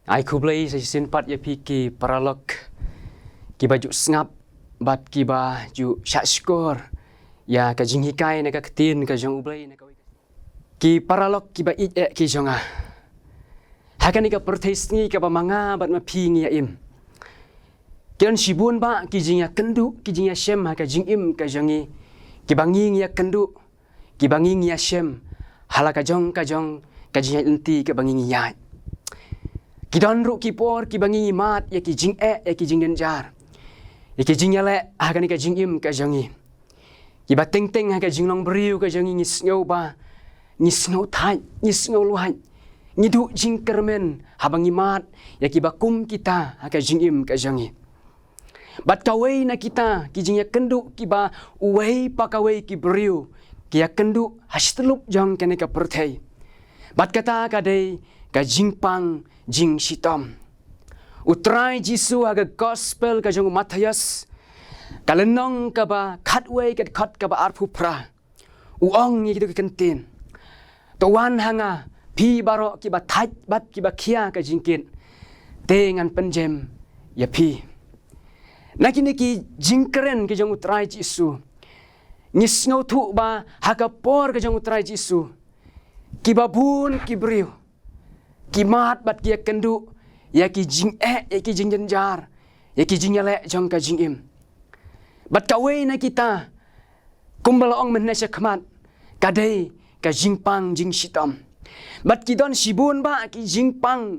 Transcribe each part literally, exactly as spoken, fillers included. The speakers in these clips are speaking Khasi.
Ai khublei sa shisien pat ïa phi ki paralok kiba ju sngap bad kiba ju shah shkor ïa ka jinghikai na ka ktien ka jong U Blei na kawei. Ki paralok kiba ïeit eh ki jong nga, ha kane ka pyrthei sngi kaba ma nga bad ma phi ngi ïa im, ki don shibun bah ki jingïakynduh, ki jingïashem ha ka jingim ka jong ngi, kiba ngi ngi ïakynduh, kiba ngi ngi ïashem ha la ka jong ka jong ka jingïaid lynti kaba ngi ngi ïaid. Ki don ruh ki por kiba ngi ngi mad ïa ki jingeh, ïa ki jingjynjar, ïa ki jingïaleh ha kane ka jingim ka jong ngi. Kiba teng teng ha ka jinglong briew ka jong ngi ngi sngew ba ngi sngew thait, ngi sngew luid, ngi duh jingkyrmen haba ngi mad ïa kiba kum kita ha ka jingim ka jong ngi. Bad kawei na kita ki jingïakynduh kiba uwei pa kawei ki briew ki ïakynduh ha shityllup jong kane ka pyrthei, bad kata ka dei ka jingpang jingshitom. U Trai Jisu ha ka Gospel ka jong u Mathaios, ka lynnong kaba khatwei, ka dkhot kaba arphew phra, u ong ïa kito ki kyntien: To wan ha nga, phi baroh kiba thait bad kiba khia ka jingkit, te ngan pynjem ïa phi. Na kine ki jingkren ki jong u Trai Jisu, ngi sngewthuh ba ha ka por ka jong u Trai Jisu, kiba bun ki briew ki mad bad ki ïakynduh ïa ki jingeh, ïa ki jingjynjar, ïa ki jingïaleh jong ka jingim. Bad kawei na kita, kumba la ong mynne shakhmat, ka dei ka jingpang jingshitom. Bad ki don shibun bah ki jingpang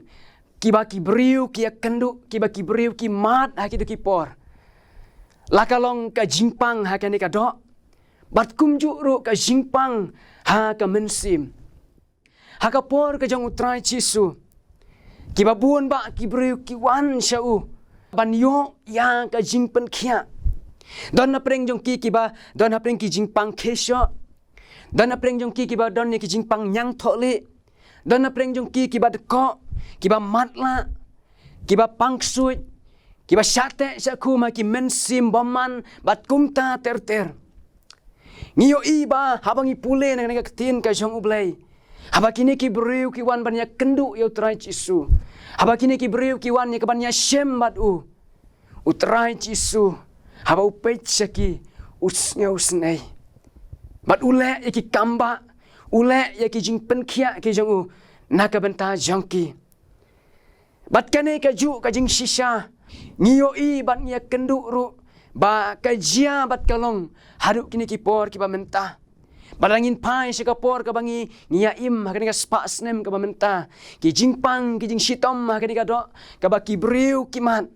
kiba ki briew ki ïakynduh, kiba ki briew ki mad ha kito ki por, la ka long ka jingpang ha kane ka doh, bad kumjuh ruh ka jingpang ha ka mynsiem. Ha ka por ka jong u Trai Jisu, kiba bun bah ki briew ki wan sha u ban ïoh ïa ka jingpynkhiah. Don hapdeng jong ki kiba don hapdeng ki jingpang khie shoh. Don hapdeng jong ki kiba don ïa ki jingpang ñiangthohlieh. Don hapdeng jong ki kiba dkoh, kiba matlah, kiba pang ksuid, kiba shah teh shah khum ha ki mynsiem bymman bad kumta ter ter. Ngi ïohi ba haba ngi pule na kane ka ktien ka jong U Blei, haba kine ki briew ki wan ban ïakynduh ïa u Trai Jisu, haba kine ki briew ki wan ïa ka ban ïashem bad u, u Trai Jisu, haba u peit sha ki, u sngewsynei. Bad u leh ïa ki kam bah, u leh ïa ki jingpynkhiah ki jong u na ka bynta jong ki. Bad kane kajuh ka jingshisha, ngi ïohi bad ngi ïakynduh ruh ba ka jia bad ka long haduh kine ki por kiba mynta. Bad lada ngin phai sha ka por kaba ngi, ngi ïa im ha kane ka spah snem kaba mynta, ki jingpang, ki jingshitom ha kane ka doh kaba ki briew ki mad.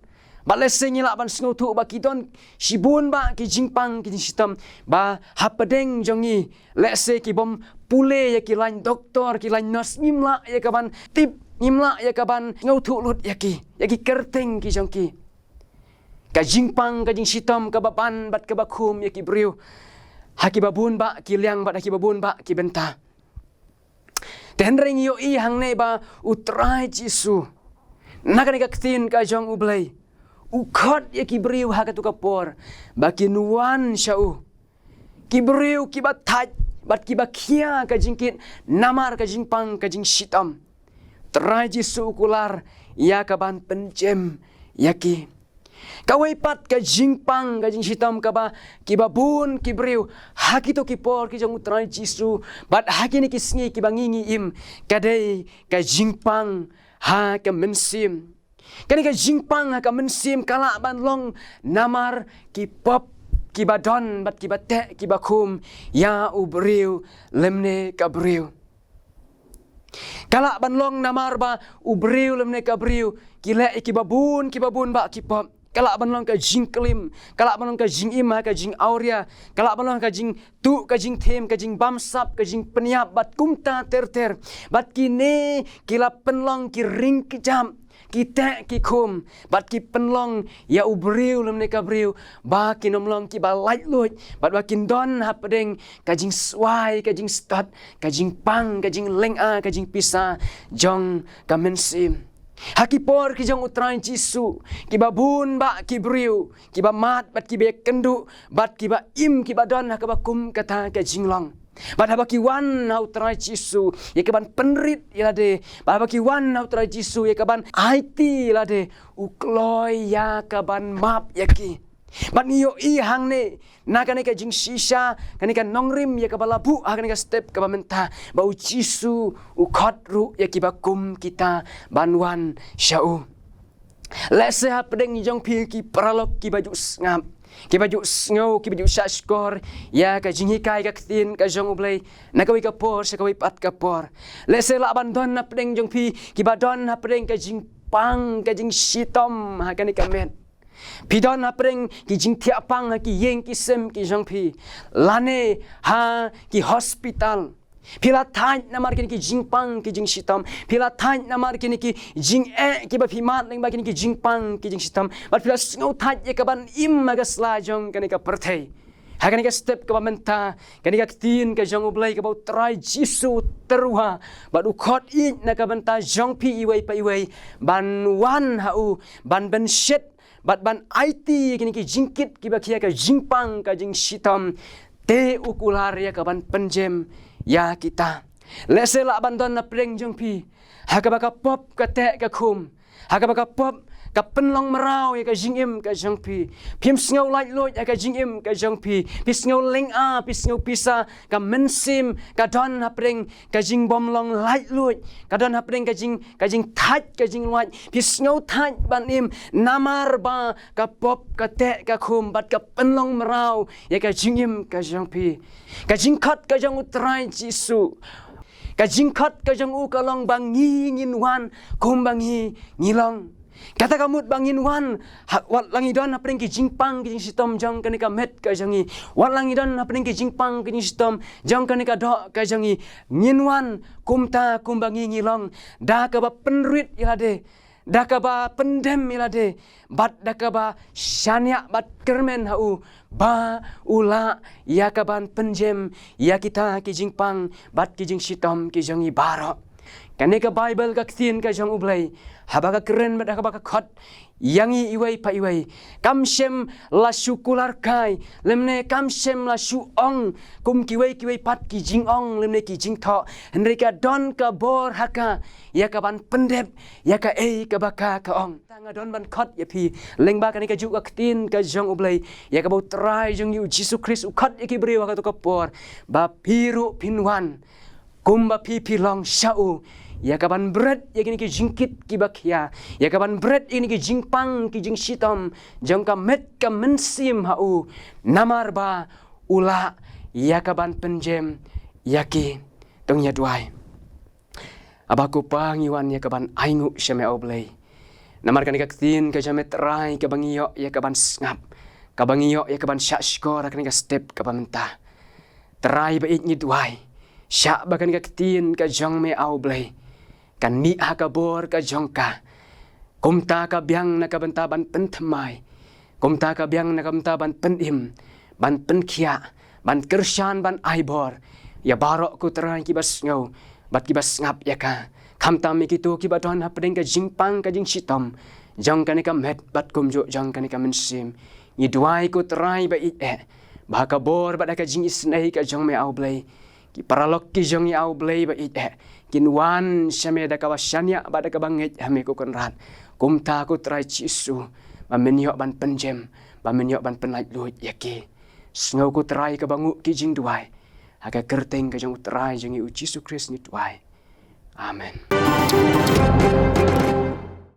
Bad lehse ngi lah ban sngewthuh ba ki don shibun bah ki jingpang, ki jingshitom, ba hapdeng jong ngi, lehse ki bym pule ïa ki lain doktor, ki lain nurse, ngim lah ïa ka ban tip, ngim lah ïa ka ban sngewthuh lut ïa ki, ïa ki kyrteng ki jong ki. Ka jingpang, ka jingshitom kaba ban bad kaba khum ïa ki briew ha kiba bun bah ki liang bad ha kiba bun bah ki bynta. Te hynrei ngi ïohi hangne ba u Trai Jisu, na kane ka ktien ka jong U Blei, u khot ïa ki briew ha kato ka por ba kin wan sha u. Ki briew kiba thait bad kiba khia ka jingkit namar ka jingpang, ka jingshitom. Trai Jisu u kular ïa ka ban pynjem ïa ki. Kawei pat ka jingpang, ka jingshitom kaba kiba bun ki briew ha kito ki por ki jong u Trai Jisu bad ha kine ki sngi kiba ngi ngi im, ka dei ka jingpang ha ka mynsiem. Kane ka jingpang ha ka mynsiem ka lah ban long namar ki pop kiba don bad kiba teh kiba khum ïa u briew lymne ka briew. Ka lah ban long namar ba u briew lymne ka briew ki leh ïa kiba bun, kiba bun bah ki pop. Ka lah ban long ka jingklim, ka lah ban long ka jingim ha ka jingawria, ka lah ban long ka jingtuh, ka jingthem, ka jingbamsap, ka jingpynïap bad kumta ter ter. Bad kine ki la pynlong ki ring kjap, ki teh ki khum, bad ki pynlong ïa u briew lymne ka briew ba kin ym long kiba laitluid bad ba kin don hapdeng ka jingswai, ka jingstot, ka jingpang, ka jinglynga, ka jingpisa jong ka mynsiem. Ha ki por ki jong u Trai Jisu, kiba bun bah ki briew kiba mad bad kiba ïakynduh bad kiba im, kiba don ha kaba kum kata ka jinglong. Bad haba ki wan ha u Trai Jisu ïa ka ban pynrit ïa lade, bad haba ki wan ha u Trai Jisu ïa ka ban aiti ïa lade, u kloi ïa ka ban map ïa ki. Bad ngi ïohi hangne na kane ka jingshisha, kane ka nongrim ïa kaba la buh ha kane ka step kaba mynta, ba u Jisu u khot ruh ïa kiba kum kita ban wan sha u. Lehse hapdeng jong phi ki paralok kiba ju sngap, kiba ju sngew, kiba ju shahshkor ïa ka jinghikai ka ktien ka jong U Blei na kawei ka por sha kawei pat ka por. Lehse lah ban don hapdeng jong phi kiba don hapdeng ka jingpang, ka jingshitom ha kane ka met. Phi don hapdeng ki jingthiah pang ha ki ïing ki sem ki jong phi, lane ha ki hospital. Phi la thait namar kine ki jingpang ki jingshitom. Phi la thait namar kine ki jingeh kiba phi mad lyngba kine ki jingpang ki jingshitom. Bad phi la sngew thait ïa ka ban im ha ka sla jong kane ka pyrthei. Ha kane ka step kaba mynta, kane ka ktien ka jong U Blei kaba u Trai Jisu u tyrwa bad u khot ïeit na ka bynta jong phi iwei pa iwei ban wan ha u, ban pynshet bad ban aiti ïa kine ki jingkit kiba khia, ka jingpang ka jingshitom, te u kular ïa ka ban pynjem ïa kita. Lehse lah ban don hapdeng jong phi ha kaba ka pop ka teh ka khum, ha kaba ka pop ka pynlong mraw ïa ka jingim ka jong phi. Phim sngew laitluid ha ka jingim ka jong phi. Phi sngew lynga, phi sngew pisa, ka mynsiem ka don hapdeng ka jingbym long laitluid, ka don hapdeng ka jing, ka jingthait, ka jinglait. Phi sngew thait ban im namar ba ka pop ka teh ka khum bad ka pynlong mraw ïa ka jingim ka jong phi. Ka jingkhot ka jong u Trai Jisu, ka jingkhot ka jong u ka long ba ngi ngin wan kumba ngi, ngi long. Kata ka mut ba ngin wan, ha, wat la ngi don hapdeng ki jingpang ki jingshitom jong kane ka met ka jong ngi, wat la ngi don hapdeng ki jingpang ki jingshitom jong kane ka doh ka jong ngi, ngin wan kumta kumba ngi, ngi long, da kaba pynrit ïa lade, da kaba pyndem ïa lade, bad da kaba shaniah bad kyrmen ha u, ba u lah ïa ka ban pynjem ïa kita ki jingpang bad ki jingshitom ki jong ngi baroh. Kane ka Baibl ka ktien ka jong U Blei, haba ka kren bad haba ka khot ïa ngi iwei pa iwei, kam shym la shu kular kai, lymne kam shym la shu ong kum kiwei kiwei pat ki jingong lymne ki jingthoh, hynrei ka don ka bor ha ka ïa ka ban pyndep ïa kaei kaba ka, ka ong. Tang nga don ban khot ïa phi lyngba kane ka juh ka ktien ka jong U Blei, ïa kaba u Trai jong ngi u Jisu Khrist u khot ïa ki briew ha kato ka por, ba phi ruh phin wan kumba phi, phi long sha u, ïa ka ban bret ïa kine ki jingkit kiba khia, ïa ka ban bret ïa kine ki jingpang ki jingshitom jong ka met ka mynsiem ha u, namar ba u lah ïa ka ban pynjem ïa ki. To ngin ïa duwai. Aba ko Pa, ngi wan ïa ka ban ainguh sha me, A U Blei, namar kane ka ktien ka jong me Trai kaba ngi ïoh ïa ka ban sngap, kaba ngi ïoh ïa ka ban shahshkor ha kane ka step kaba mynta. Trai ba ïeit, ngi duwai, shah ba kane ka ktien ka jong me, A U Blei, kan mih ha ka bor ka jong ka, kumta ka biang na ka bynta ban pynthymmai, kumta ka biang na ka bynta ban pynim, ban pynkhiah, ban kyrshan, ban ai bor ïa baroh ko Trai kiba sngew bad kiba sngap ïa ka, khamtam ïa kito kiba don hapdeng ka jingpang ka jingshitom jong kane ka met bad kumjuh jong kane ka mynsiem. Ngi duwai ko Trai ba ïeit eh, ba ha ka bor bad ha ka jingisynei ka jong me, A U Blei, ki paralok ki jong ngi, A U Blei ba ïeit eh, kin wan sha me da kaba shaniah bad da kaba ngeit ha me ko Kynrad. Kumta ko Trai Jisu, ba men ïoh ban pynjem, ba men ïoh ban pynlaitluid ïa ki. Sngew ko Trai kaba nguh ki jingduwai, ha ka kyrteng ka jong u Trai jong ngi u Jisu Khrist ngi duwai. Amen.